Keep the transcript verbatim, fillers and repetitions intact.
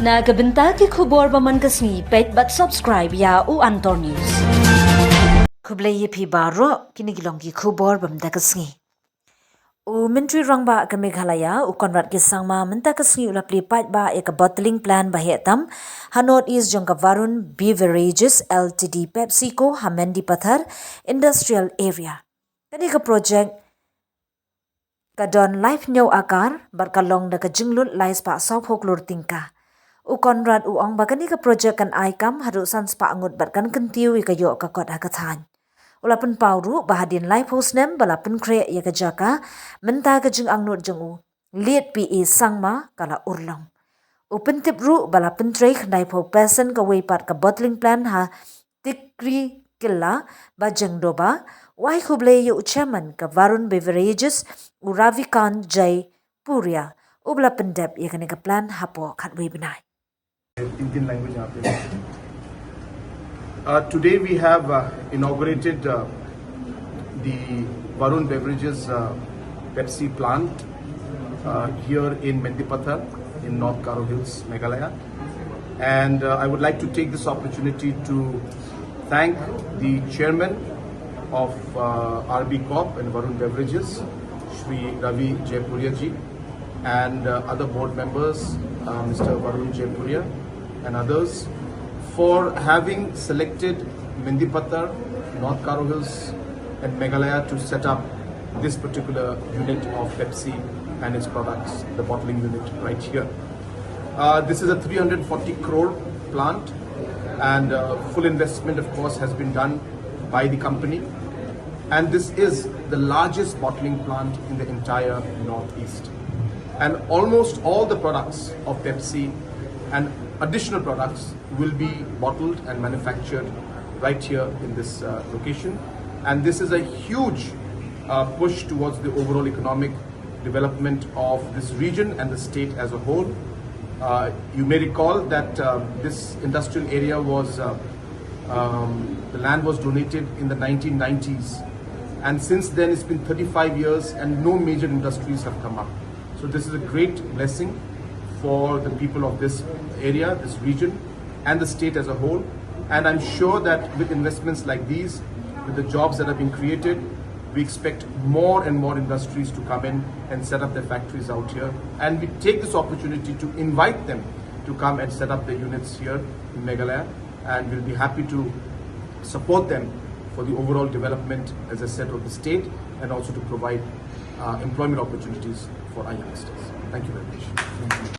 Na ka bynta ki khubor ba man ka sngi, peit bad subscribe ïa u Antor News. Khublei ïa phi baroh, kine ki long ki khubor ba man ka sngi. U Myntri Rangbah ka Meghalaya, u Conrad K Sangma, mynta ka sngi u la plie paidbah ïa ka bottling plant ba heh tam ha North East jong ka Varun Beverages Limited PepsiCo ha Mendipathar Industrial Area. Kane ka project ka don laiphew hynñiew akar bad ka long da ka jinglut lai spah sawphew klur tyngka. U Conrad u ong ba kane ka project kan ai kam haduh san spah ngut bad kan kyntiew ïa ka ïoh ka kot ha ka thaiñ. U la pynpaw ruh ba hadien laiphew snem ba la pynkhreh ïa ka jaka, mynta ka jingangnud jong u Liet P A Sangma ka la urlong. U pyntip ruh ba la pyntrei khyndaiphew percent kawei pat ka bottling plant ha Tikrikilla, Bajengdoba, u ai khublei ïa u chairman ka Varun Beverages, u Ravikant Jaipuria, u ba la pyndep ïa kane ka plant hapoh khatwei bnai. Indian language यहाँ पे। Uh, today we have uh, inaugurated uh, the Varun Beverages uh, Pepsi plant uh, here in Mendipathar in North Garo Hills, Meghalaya. And uh, I would like to take this opportunity to thank the chairman of uh, R B Corp and Varun Beverages, Shri Ravi Jaipuria ji, and uh, other board members, uh, Mister Varun Jaipuria and others, for having selected Mendipathar, North Garo Hills, and Meghalaya to set up this particular unit of Pepsi and its products, the bottling unit right here. Uh, this is a three hundred forty crore plant, and uh, full investment, of course, has been done by the company. And this is the largest bottling plant in the entire Northeast. And almost all the products of Pepsi and additional products will be bottled and manufactured right here in this uh, location. And this is a huge uh, push towards the overall economic development of this region and the state as a whole. Uh, you may recall that uh, this industrial area was, uh, um, the land was donated in the nineteen nineties. And since then, it's been thirty-five years and no major industries have come up. So this is a great blessing for the people of this area, this region, and the state as a whole. And I'm sure that with investments like these, with the jobs that have been created, we expect more and more industries to come in and set up their factories out here. And we take this opportunity to invite them to come and set up their units here in Meghalaya. And we'll be happy to support them for the overall development, as I said, of the state and also to provide uh, employment opportunities for our youngsters. Thank you very much.